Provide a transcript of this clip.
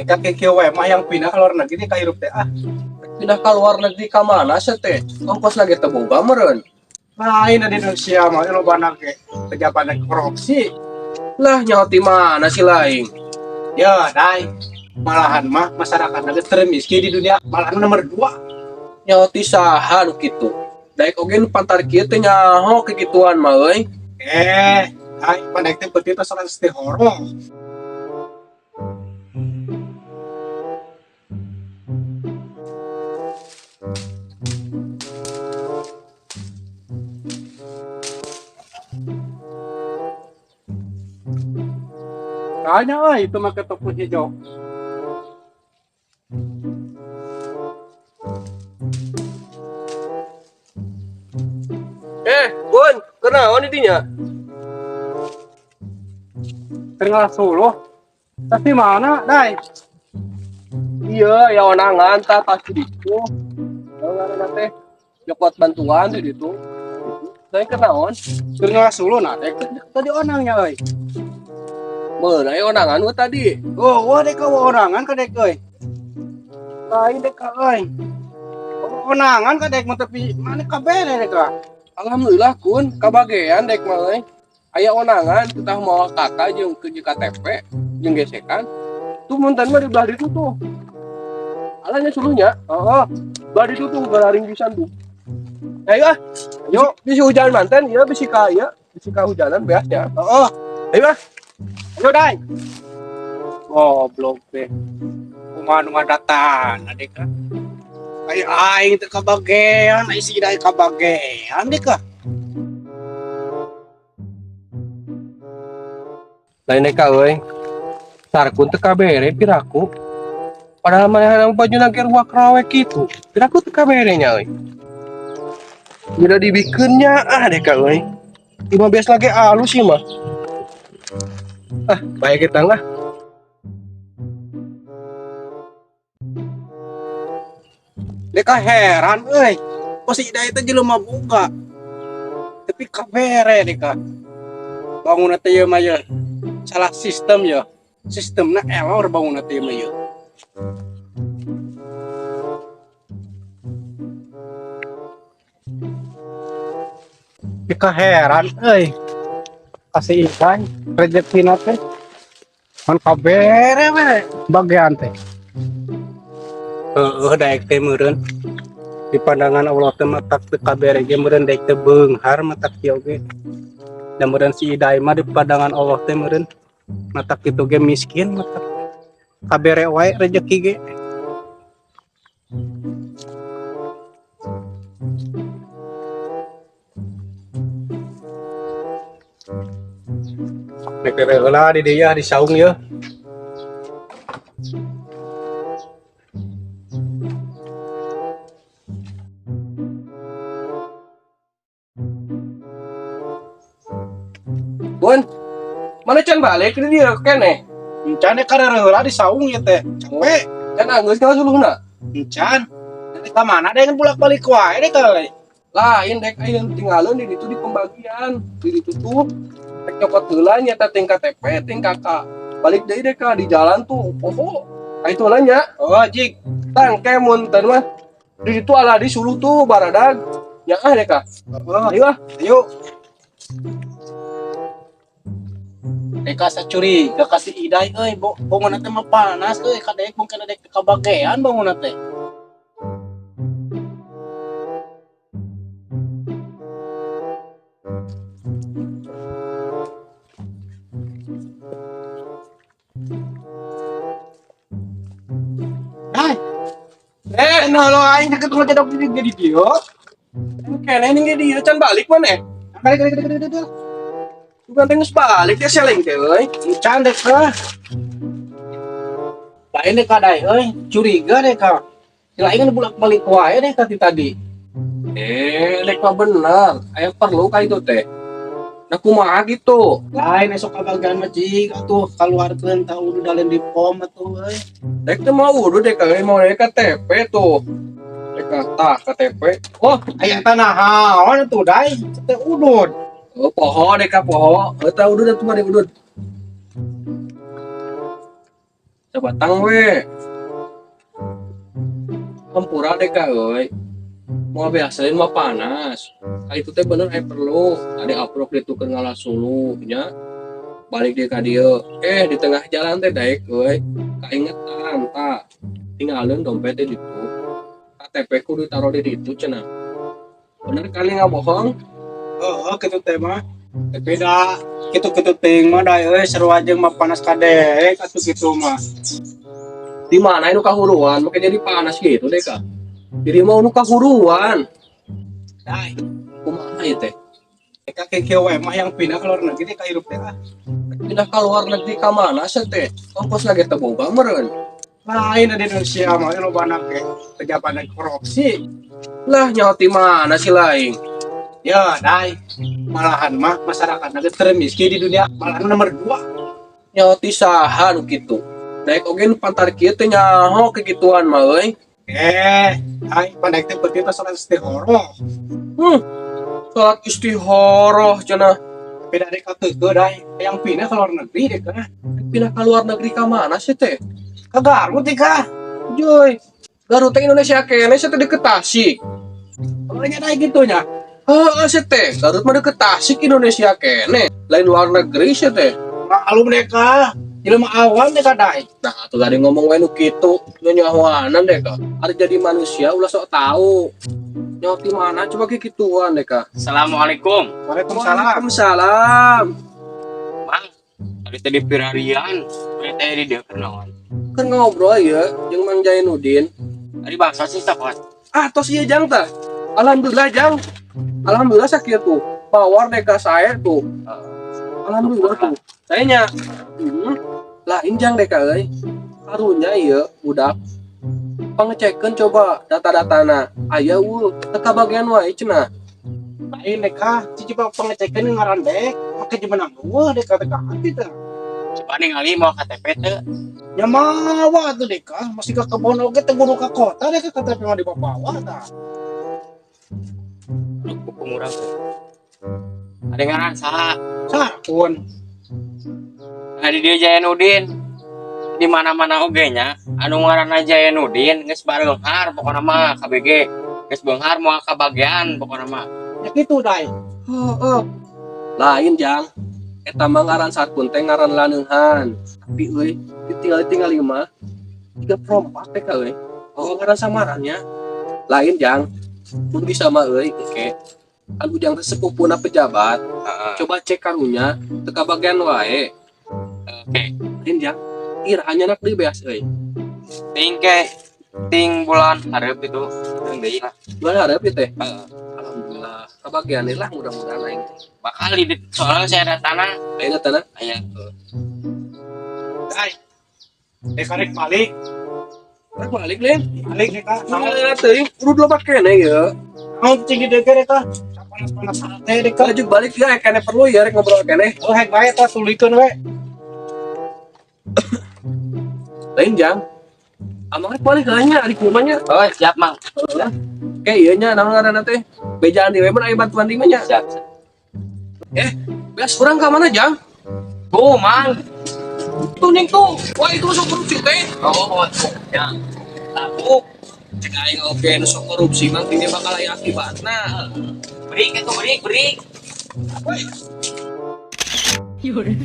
Dek kieu we mah yang pindah ke luar negeri ka hirup teh ah. Pindah ka luar negeri ka mana sia teh? Ongkos lagi teu boga meureun. Lain di Indonesia mah lobana ge pejabat korupsi. Lah nyaho ti mana si laing? Ya, dai. Malahan mah masyarakat geus termiskin di dunia, malahan nomor 2. Nyaho ti saha nu kitu? Daek oge nu pantar kieu teh nyaho kekituan mah euy. Dai pandek teh beuti teh salah teh horong. Kayaknya euy itu mah toko hijau. Bun, kunaon di dinya? Tengah Solo. Tapi mana, Dai? Iya, ya onangan ta tas di ditu. Ngaranna teh nyokot bantuan di ditu. Dai kunaon? Tengah Solo nah, dek tadi onangnya euy. Meun aya onangan we tadi. Oh, wah dek onangan ka dek euy. Lain dek euy. Onangan ka dek mah tapi mana kabeh dek ka. Alhamdulillah kun kabagean dek mah euy. Aya onangan kita mau kakak jeung ke KTP jeung gesekan. Tuh muntan mah di belah ditu tuh. Alahnya suluhnya. Heeh. Belah ditu tuh gararing pisan tuh. Ayo ah. Ayo, bisi hujan manten ieu bisi ka ieu, bisi ka hujanan beasnya. Heeh. Ayo ah. Ayo dai. Goblok teh. Kumaha nu ngadatan adek ka. Ai aing teh kabagean, ai si dai kabagean dek ka. Lain dek ka euy. Sarkun teu kabere piraku. Padahal manehna bajuna ge ruak rawe kitu. Piraku teu kabere nya euy. Udah dibikeun nya ah dek ka euy. Imah biasa lagi alus sih mah. Ah, baik kita lah. Deka heran euy. Kok si Idai teh jelema boga. Tapi kabere deka. Bangun teh ieu mah ye. Salah sistem ya. Sistemna error bangun teh ieu mah ye. Deka heran euy. Kasih Idai rezekina teh. Mun kabere we bagian teh. Heeh, daek teh meureun. Di pandangan Allah teh matak teu kabere ge meureun daek teh beunghar matak kieu ge. Da meureun si Idai mah di pandangan Allah teh meureun matak kitu ge miskin matak kabere wae rezeki ge. Rek heula di dieu di saung yeuh. Bun, mana can balik di dieu keneh? Encan dek karena heula di saung ieu teh. Capek. Can anggeus ka suluhna? Encan. Nanti ka mana deh kan bolak-balik wae deh kali. Lain dek aya tinggalin di ditu di pembagian. Di ditu tuh rek nyokot heula nya teh ting KTP, ting KK. Balik deui dek ka di jalan tuh poho. Ka itu heula nya. Oh, jik. Tangke mun teh mah. Di ditu ala di suluh tuh baradag. Ya ah dek ka. Oh, Ayo ah. ayo. Deka sacuriga kasih Idai euy, bangun teh mah panas euy, kadek mungkin dek kabagean bangun teh. Hai. Nah lo aing deket ngejadok di di dieu. Kene ini dia can balik mana? Balik balik balik balik. Bukan teh geus balik dia seleng teh euy. Can dek ka. Lain dek ka dai euy, curiga dek ka. Si lain kan bolak-balik wae dek ka ti tadi. Dek mah bener. Aya perlu ka itu teh. Nah kumaha gitu? Lain esok kabagian mah cik atuh kaluarkeun tah udah dalen di pom atuh euy. Dek teh mau udah dek euy, mau dek KTP tuh. Dek tah KTP. Oh, aya tanah haon atuh dai, teh udud. Oh, poho dek ka poho. Eta udud atuh mah dek udud. Sabatang we. Hampura deh kak euy. Mau biasain mah panas. Ah, itu teh bener aya perlu. Ada aprok ditukar ngalah suluh nya. Balik dia ka dieu. Eh, di tengah jalan teh daek euy. Kaingetan tah. Tinggalin dompet teh ditu. KTP ku ditaruh di ditu cenah. Bener kali nggak bohong? Oh, kitu teh mah. Tapi da kitu-kitu teuing mah da euy, sarua jeung mah panas kadek atuh kitu mah. Di mana nu kahuruan make jadi panas gitu deh kak. Diri mau nu kahuruan. Dai, Kumaha ieu teh? ka kieu we mah yang pindah ke luar negeri teh ka hirup teh ah. Pindah ke luar negeri ka mana sih teh? Ongkos lagi teu boga meureun. Lain di Indonesia mah loba ge pejabat dan korupsi. Lah, nyaho ti mana sih lain? Ya, dai. Malahan mah masyarakat ge termiskin di dunia, malahan nomor 2. Nyaho ti saha nu kitu? Daek oge nu pantar kieu teh nyaho kekituan mah euy. Eh, ai pandai teh beuti teh salat istikharah. Salat istikharah cenah. Tapi dari kakeukeuh dai, yang pindah ke luar negeri deh kan. Pindah ke luar negeri ka mana sih teh? Ke Garut teh kah? Joy. Garut teh Indonesia kene sih teh deket Tasik. Oh, nya dai gitu nya. Heeh sih teh, Garut mah deket Tasik Indonesia kene. Lain luar negeri sih teh. Maklum mereka, jelema awam deh kadai. Nah, tuh tadi ngomong wae nu kitu, nyahoanan deh kak. Ada jadi manusia ulah sok tahu. Nyaho ti mana coba kayak gituan deh kak. Assalamualaikum. Waalaikumsalam. Waalaikumsalam. Mang, tadi tadi pirarian, tadi tadi dia kenalan. Kan ngobrol ya jeung Mang Jainuddin. Tadi bangsa sih sakot. Ah, tos ieu jang tah. Alhamdulillah jang. Alhamdulillah sakit tuh. Bawar deh ka saya tuh. Alhamdulillah tuh. Sayanya. Lain jang deh kak euy. Karunya ieu budak pangecekeun coba data-datana. Aya eueuh teu kabagian wae cenah. Lain deh kah, cici bang pengecekan ngaran dek, make jemenang eueuh dek kata hati teh. Coba ningali mau KTP teu. Ya mawa tuh dek kah, masih ke kebon oge teh kudu ka kota dek KTP mah dibawa tah. Aduh, kuku murah tuh. Ada ngaran saha? Sarkun. Ada dia Jainuddin. Di mana-mana oge nya, anu ngaranna Jainuddin geus bareunghar pokona mah KBG. Geus beunghar moal kabagian pokona mah. Ya gitu dai. Heeh. Lain jang. Eta mah ngaran Sarkun teh ngaran laneunghan. Tapi euy, ditinggal-tinggal mah tiga perompak teh ka euy. Oh, ngaran samarannya. Lain jang. Mun bisa mah euy, oke. Kan ujang teh sepupuna pejabat. Heeh. Coba cek karunya teu kabagian wae. Oke. Lain jang. Iraha nyandak deui beas euy. Ting ke ting bulan hareup itu deung deui lah. Bulan hareup ieu teh. Heeh. Alhamdulillah. Kabagian lah mudah-mudahan aing. Bakal di soalnya saya ada tanah. Ayeuna tanah. Aya. Dai. Dek arek balik, Rek balik lin. Balik dek kah. Naon Nah, teuing udah loba keneh ye. Naon cing di dek dek kah. Panas-panas hate dek kah. Laju balik ya kene perlu ya rek ngobrol kene. Oh hek bae tah tulikeun we. Lain jang. Amang rek balik heula nya ari kumaha nya. Oh, siap, Mang. Oke, ieu nya naon ngaranna teh? Bejaan di we mun aya bantuan di mah nya. Siap. Siap. Eh, beas urang ka mana jang? Tuh, Mang. Tuh ning tuh. Wah, itu masuk korupsi teh. Oh, ya. Tahu. Cek aing oge nu sok korupsi mah ini bakal aya akibatna. Berik itu berik, berik. Woi. 有人。